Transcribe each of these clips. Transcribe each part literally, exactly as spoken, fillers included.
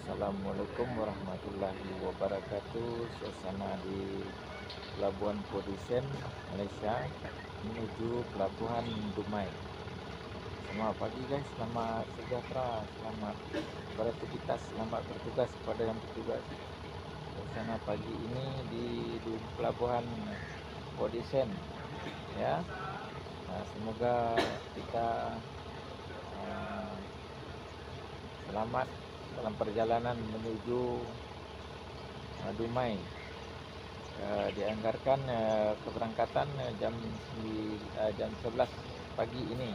Assalamualaikum warahmatullahi wabarakatuh. Suasana di Pelabuhan Podisen, Malaysia, menuju Pelabuhan Dumai. Selamat pagi, guys, selamat sejahtera, selamat beraktivitas, selamat bertugas kepada yang bertugas. Suasana pagi ini di du-, Pelabuhan Podisen, ya. Nah, semoga kita, ah, selamat dalam perjalanan menuju, ah, Dumai. Ah, dianggarkan, ah, keberangkatan, ah, jam sembi-, ah, jam sebelas pagi ini.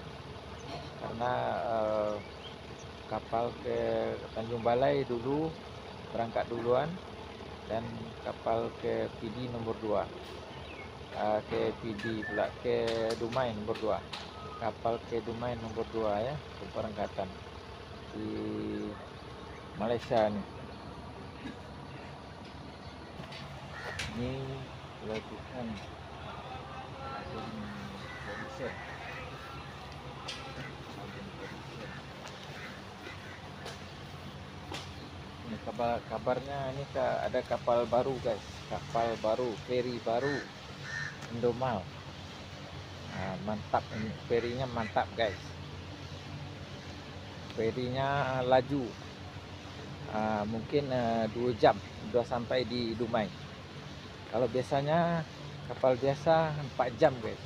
Karena, ah, kapal ke Tanjung Balai dulu berangkat duluan, dan kapal ke Pidie nomor dua. Ah, ke Pidie pula, ke Dumai nomor dua. Kapal ke Dumai nomor dua, ya, keberangkatan di Malaysia ni. Ini pelabuhan Podisen. Ini kabar, kabarnya ini ka-, ada kapal baru, guys. Kapal baru, feri baru. Indomal. Ah, mantap, ini ferinya mantap, guys. Ferinya, ah, laju. Ah, mungkin, ah, dua jam sudah sampai di Dumai. Kalau biasanya kapal biasa empat jam, guys.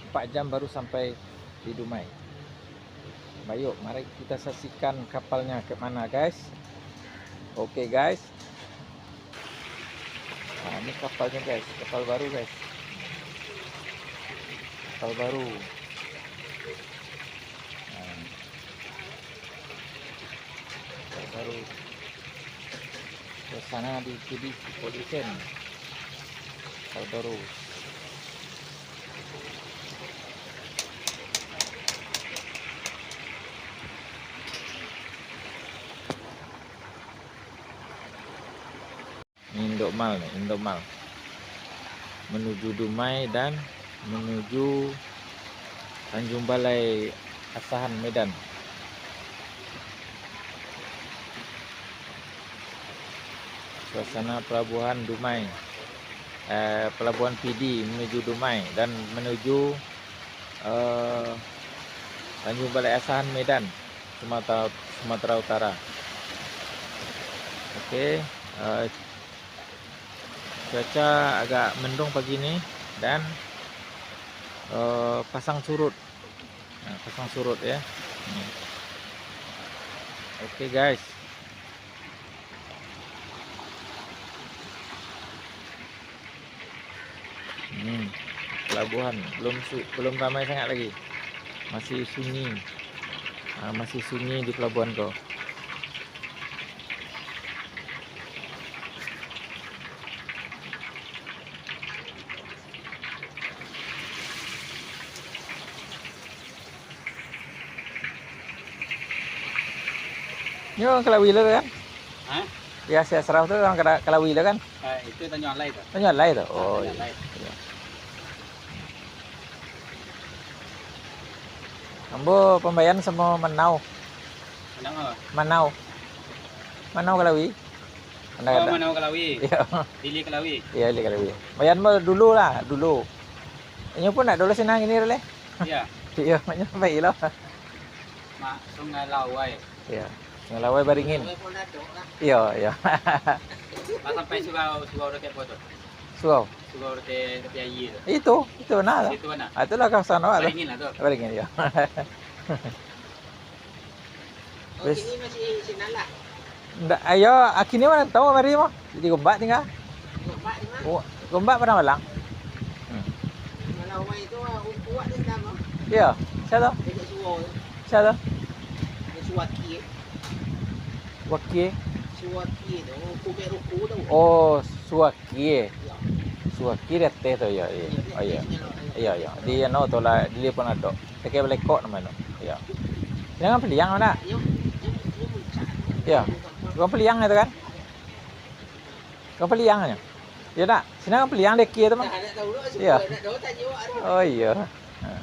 Empat jam baru sampai di Dumai. Baik, mari kita saksikan kapalnya ke mana, guys. Oke, guys. Nah, ini kapalnya, guys. Kapal baru, guys. Kapal baru. Nah. Kapal baru. Suasana di Pidie Podisen. Kapal baru. Ini Indomal ni, Indomal. Menuju Dumai dan menuju Tanjung Balai Asahan, Medan. Suasana pelabuhan Dumai, eh, pelabuhan Pidie menuju Dumai dan menuju, eh, Tanjung Balai Asahan, Medan, Sumatera, Sumatera Utara. Oke, eh, cuaca agak mendung pagi ni dan, eh, pasang surut. Nah, pasang surut, ya. Hmm. Oke, guys. Hmm, pelabuhan belum su-, belum ramai sangat lagi. Masih sunyi. Ah, masih sunyi di pelabuhan ko. Nyo Kalawi lo kan? Hah? Ya, si Asraf tu orang Kala-, Kalawi lo kan? Ah, itu Tanjung Alai tu. Tanjung Alai tu? Ah, oh, Tanjung Alai. Iya. Ambo pambayan samo Manau. Manau apa? Manau. Manau Kalawi. Anda Oh, kata. Manau Kalawi. Iya. Dili Kalawi. Iya, Dili Kalawi. Bayan mo dulu lah, dulu. Inyo pun nak dulu sinang ini leh. Iya. Iya, banyak baik lah. Mak Sungai Lawai. Iya. Sungai Lawai Baringin. Lawai pun ada lah. Iya, iya. Mak sampai surau, surau dekat apa tu? Surau. Surau dekat tepi air tu. Itu, itu nah. Situ mana? Ah, itulah kawasan awak tu. Baringin lah tu. Baringin, iya. Oh, Wes. Kini masih sinan lah. Ndak, ayo, kini mah tahu mari mah. Di Gombak tinggal. Gombak di mana? Oh, Gombak Padang Malang. Hmm. Malang Wai tu, ah, kuat dia nama. Iya, siapa tu? Dekat Suwau tu. Siapa tu? Dia Suwaki, eh. Waki. Suwaki tu, kubek ruku tu. Oh, Suwaki. Kie. Suah kie di ateh tu, iyo, iyo. Oh, iyo. Iyo, iyo. Di anu tu lah, di pun ado. Pakai balekok namo tu. Iyo. Jangan piliang mana? Iyo. Bukan piliang itu kan? Bukan piliang aja. Iyo nak? Sini kan piliang dek kie tu mah. Iyo. Oh, iyo. Ha.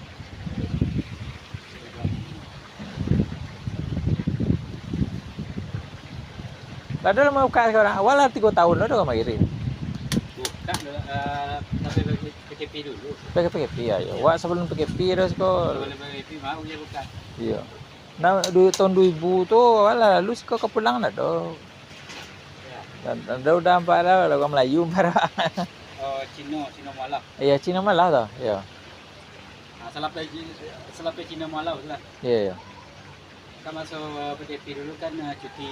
Lah ado lah mambukak sakarang. Awak lah tigo taun lah ado kamari. Bukak dulu, eh, sampai P K P dulu. P K P, P K P, ya, ya. Wak sabalun P K P ado siko. Sabalun P K P, baru je bukak. Iyo. Nah, du-, taun duo ribu tu, awak lah lalu siko ka pulang lah tu. Ya. Dan, dan dah, dah nampak lah, lah urang Melayu nampak lah. Oh, Cino, Cino Mualaf. Iyo, Cino Mualaf tu, iyo. Nah, salapeh Ci-, salapeh Cino Mualaf tu lah. Iyo, iyo. Kan maso P K P dulu kan, eh, cuti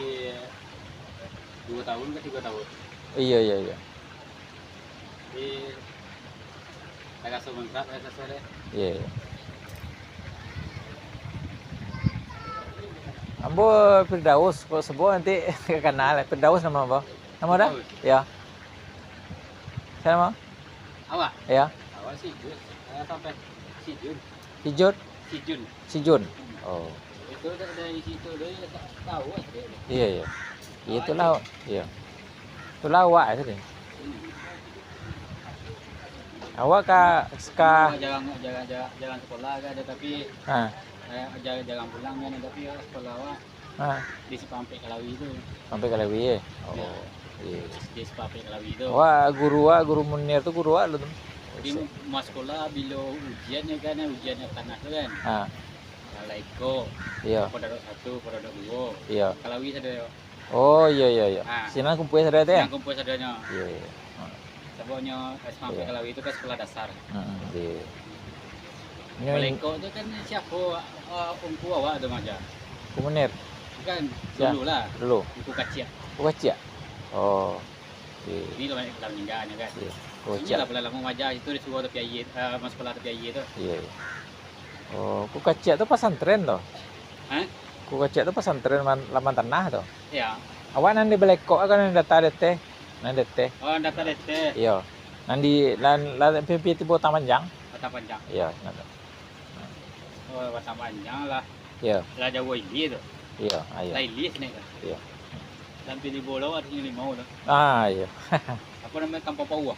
duo taun ka tigo taun. Iyo, iyo, iyo. Jadi, taraso mangkak, taraso deh. Iyo, iyo. Ambo Firdaus, kalau sebut nanti ka kanal. Firdaus namo ambo. Namo dah? Firdaus. Iyo. Sia namo? Awak? Iyo. Awak si Jun. Eh, sampai si Jun. Si Jun? Si Jun. Si Jun. Oh. Itu da-, dari situ dia ta-, tahu lah dia. Iyo, iyo. Iyo, itulah, iyo. Itulah awak tadi. Hmm. Awak ka, ka Jarang, jarang, jarang, jarang sekolah kan, tapi, ha, eh, jarang, jarang pulang kan, tapi sekolah awak, ha, di Simpang Ampek Kalawi tu. Simpang Ampek Kalawi, eh? Iyo. Oh, iyo. Di Simpang Ampek Kalawi tu. Wah, guru awak, guru Munir tu guru awak dulu tu. Di ma-, sekolah, bilo ujian yo kan, ujian tanah tu kan. Ha. Lah iko. Iyo. Pondok satu, pondok duo. Iyo. Kalawi sado. Oh, iyo, iyo, iyo. Ha. Sinan kumpul sadonyo tu, yo? Sinan kumpul sadonyo. Iyo, iyo. Ha. Sababnyo, eh, Simpang Ampek Kalawi tu kan sekolah dasar. Hmm, iyo. Nyo in- Baleko tu kan siapo, eh, ungku awak tu maja? Ungku Munir? Bukan, sia? Dulu lah. Dulu? Ungku Kaciak. Ungku Kaciak? Oh. Iyo. Ini lah banyak lah maninggal nyo kan. Iyo. Ungku Kaciak. Inilah bulan lamo maja itu disuruh tapi aia, eh, masuk sekolah tapi aia tu. Iyo, iyo. Oh, Ungku Kaciak tu pasantren tu? Hah? Ungku Kaciak tu pasantren man-, Laman Tanah tu? Iyo. Awak nan di Balekok kan, nan data D T? Nan D T? Oh, nan data D T. Iyo. Nan di, lan, lan, pi, pi tibo Batang Panjang? Batang Panjang. Iyo, nan tu. Oh, Batang Panjang lah. Iyo. Lah jauah ilia tu. Iyo, ah, iyo. Lah ilia sinan kan. Iyo. Sampai di Bolau ada limau tu. Ah, iyo. Apo namo, Kampung Pauah?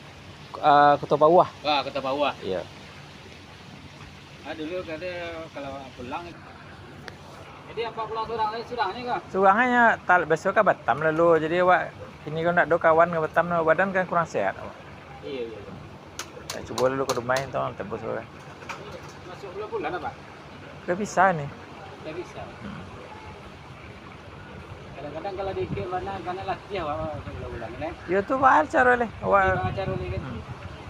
Ah, Kota Pauah. Ah, Kota Pauah. Iyo. Ah, dulu kata kalau pulang. Jadi, apa pulang surang, eh, surang ni kah? Surang nyo, tal-, biaso ka Batam lalu. Jadi, awak kini ko ndak ado kawan ka Batam, badan kan kurang sehat awak. Iyo, iyo, iyo. Nak cubo lalu ka rumah tu, tembus awak. Masuk bulan-bulan apa? Dah bisa ni. Dah bisa. Hmm. Kadang-kadang kalau di ikik bana, karena latiah, wak, wak, wak ulang, kan? Yo, tu baa caro leh. Wak. Iyo, baa caro leh, kan? Hmm.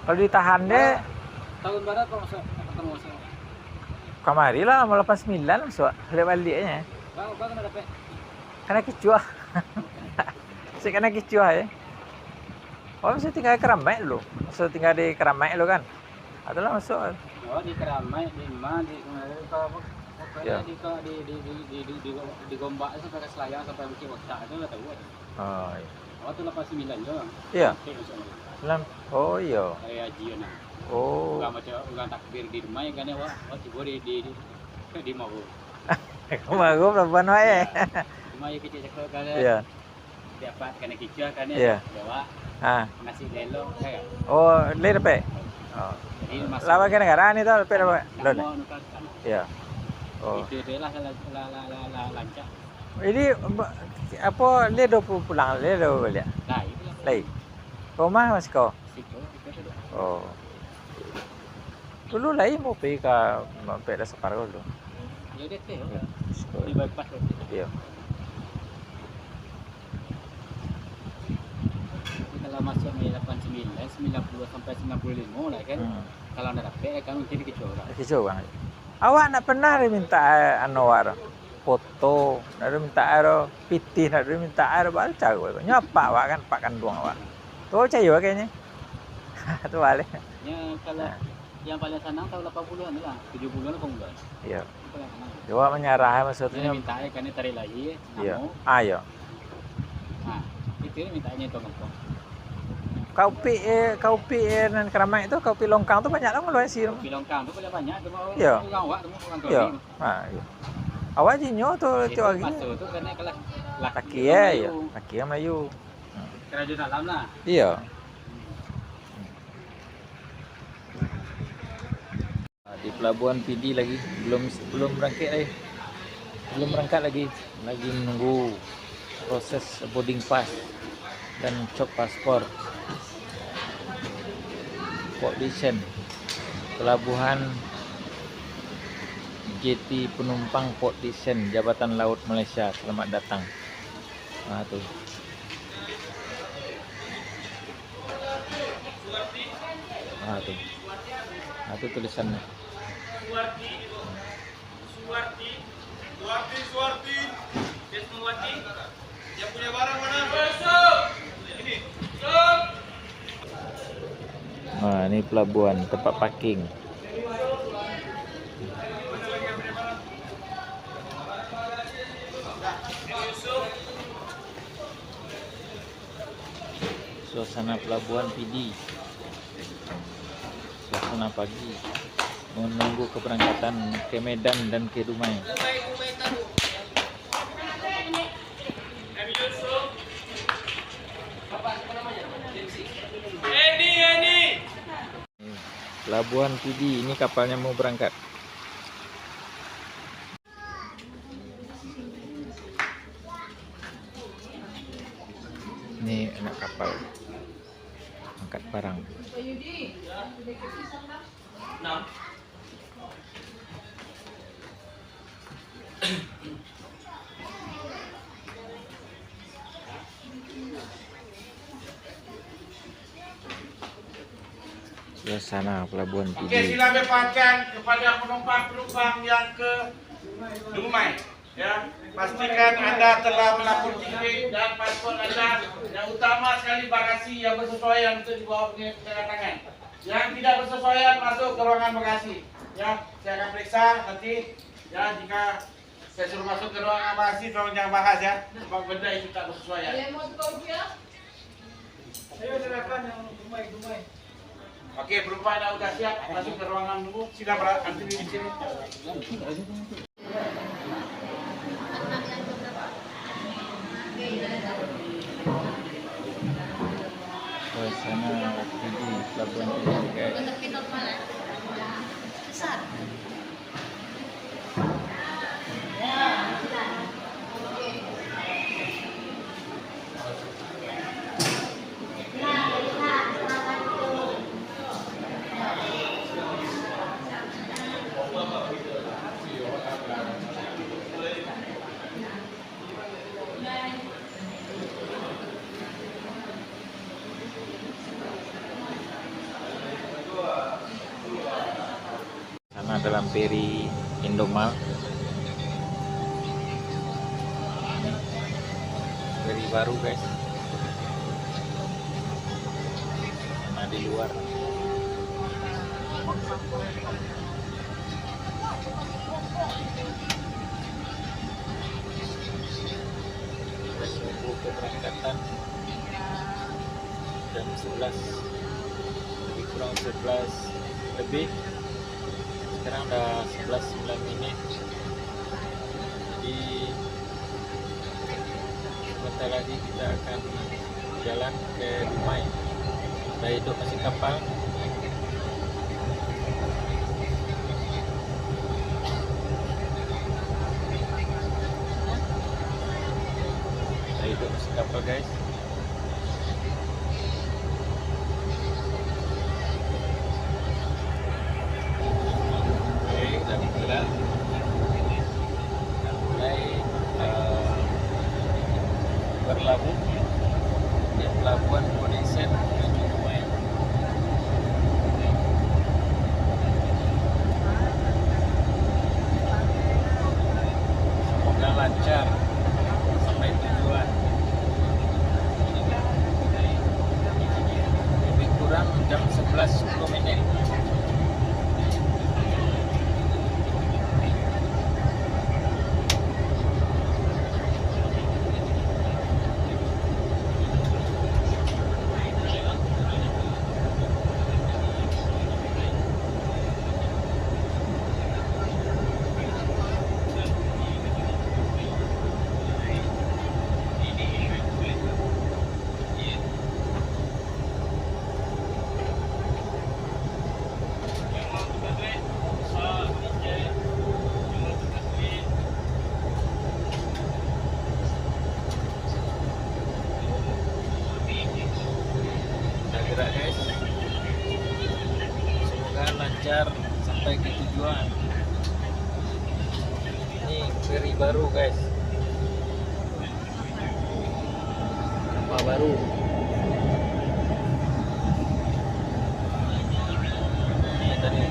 Kalau ditahan dek. Tahun bara kau masuk, apa kau masuk? Kamari lah, umur lapan sambilan masuk. Baliak-baliaknyo. Bang, bang, kena dapet. Kena kicuah. Saya kena kicuah, yo. Oh, saya tinggal di Keramaik dulu. Saya tinggal di Keramaik dulu, kan. Adalah masuk. Oh, di Keramaik, di ma, di, pokoknya di, di, di Gombak tu sampai ka Selayang, sampai Bukik Botak tu lah tahu lah. Oh, iyo. Awak tu lapan sambilan tu. Iyo. Sampai masuk. Lam-, oh, iyo. Hari Haji tu nah. Oh. Urang baco, urang takbir di rumah kan, awak, awak tibo di, di, di, di Maru. Maru pelabuhan awak, eh? Iyo. Rumah yo kecil cako kan. Iyo. Dapat kena kicuah kan, iyo, bawa nasi lelo, kan? Oh, lai dapek? Oh. Jadi, masuk. Lawan ka nagara ni tu, dapek, dapek? Lon. Iyo. Oh. Itu tu lah, la-, la-, la-, la-, la-, lancak. Jadi, ba-, apo, lai ado pu-, pulang, lai ado baliak? Lai, pulang. Lai. Rumah masih ko? Siko, siko tu. Oh. Dulu lai mau pai ka mampek Dasar Paruh dulu. Yo, di ateh, yo. Yo, siko. Di bypass tu. Iyo. Tapi kalau masuk Mei lapan sambilan, sambilan puluah sampai sambilan puluah limo lah kan. Hmm. Kalau ndak dapek, kan mungkin dikicuah urang. Dikicuah urang. Awak ndak pernah diminta, eh, anu awak tu. Foto, ndak diminta doh, pitih ndak diminta doh, baru caro. Nyo apak awak kan, apak kanduang awak. Tu awak picayo kayaknyo. Tu baliak. Nyo kalau yang paling sanang tahun lapan puluhan tu lah, tujuah puluhan, lapan puluhan. Iyo. Itu paling sanang. Awak manyarah, maksudnyo. Nyo minta, eh, kan tarik lahia, iyo, namo. Ah, iyo. Nah, itu minta nyo itu mangko. Kaupik, eh, kaupik, eh, nan Keramaik tu, kaupik longkang tu banyak lah maluasi tu. Kaupik longkang tu paling banyak, tu mah urang awak, tu mah urang Keramaik. Iyo. Ha, iyo. Awak jinyo tu, tiok hari. Maso tu karena kalau laki, laki, eh, iyo. Melayu. Laki Melayu. Hmm. Karajo dalam lah. Iyo. Di pelabuhan Pidie lagi, belum, belum berangkat lagi. Belum berangkat lagi. Lagi menunggu. Proses boarding pass dan cop paspor. Port Dickson, pelabuhan jeti penumpang Port Dickson, Jabatan Laut Malaysia. Selamat datang. Ha, tu. Ha, tu. Ha, tu tulisannya. Suwarti, Suwarti, Suwarti, Suwarti. Yang punya barang mana? Masuk. Ini. Masuk. Nah, ini pelabuhan, tempat parking. Suasana pelabuhan Pidie. Suasana pagi, menunggu keberangkatan ke Medan dan ke Dumai. Pelabuhan Pidie, ini kapalnya mau berangkat. Ini anak kapal angkat barang. Suasana pelabuhan Pidie. Oke, sila bepacang kepada penumpang-penumpang yang ke Dumai. Ya, pastikan anda telah melapor tiket dan paspor anda. Yang utama sekali, bagasi yang bersesuaian untuk dibawa ke kedatangan. Yang tidak bersesuaian, masuk ke ruangan bagasi. Ya, saya akan periksa nanti. Ya, jika saya suruh masuk ke ruangan bagasi, tolong jangan bahas, ya. Sebab benda itu tak bersesuaian. Ayo, silakan yang Dumai, Dumai. Oke, penumpang yang udah siap masuk ke ruangan tunggu, sila ber-, antri di sini. Suasana waktu di Pelabuhan Pidie, guys. Sana dalam peri Indomaret. Peri baru, guys. Sana di luar. Tunggu keberangkatan jam sebelas, lebih kurang sebelas lebih. Sekarang dah sebelas sembilan minit. Jadi, sebentar lagi kita akan jalan ke Dumai. Dah hidup masih kapal. Dah hidup masih kapal, guys. Oke, dah mulai. Dah mulai, eh, berlabuh di pelabuhan Port Dickson menuju Dumai. Semoga lancar sampai tujuan. Lebih kurang jam sebelas sepuluh minit. Tuh, guys. Kapal baru. Ini tadi.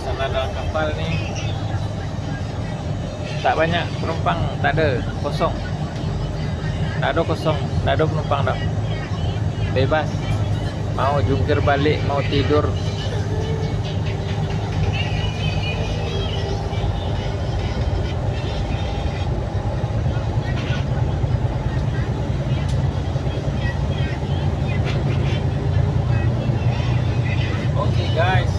Suasana dalam kapal ni tak banyak penumpang, tak ada, kosong. Tak ada kosong, tak ada penumpang dah. Bebas. Mau jungkir balik, mau tidur. Oke, guys,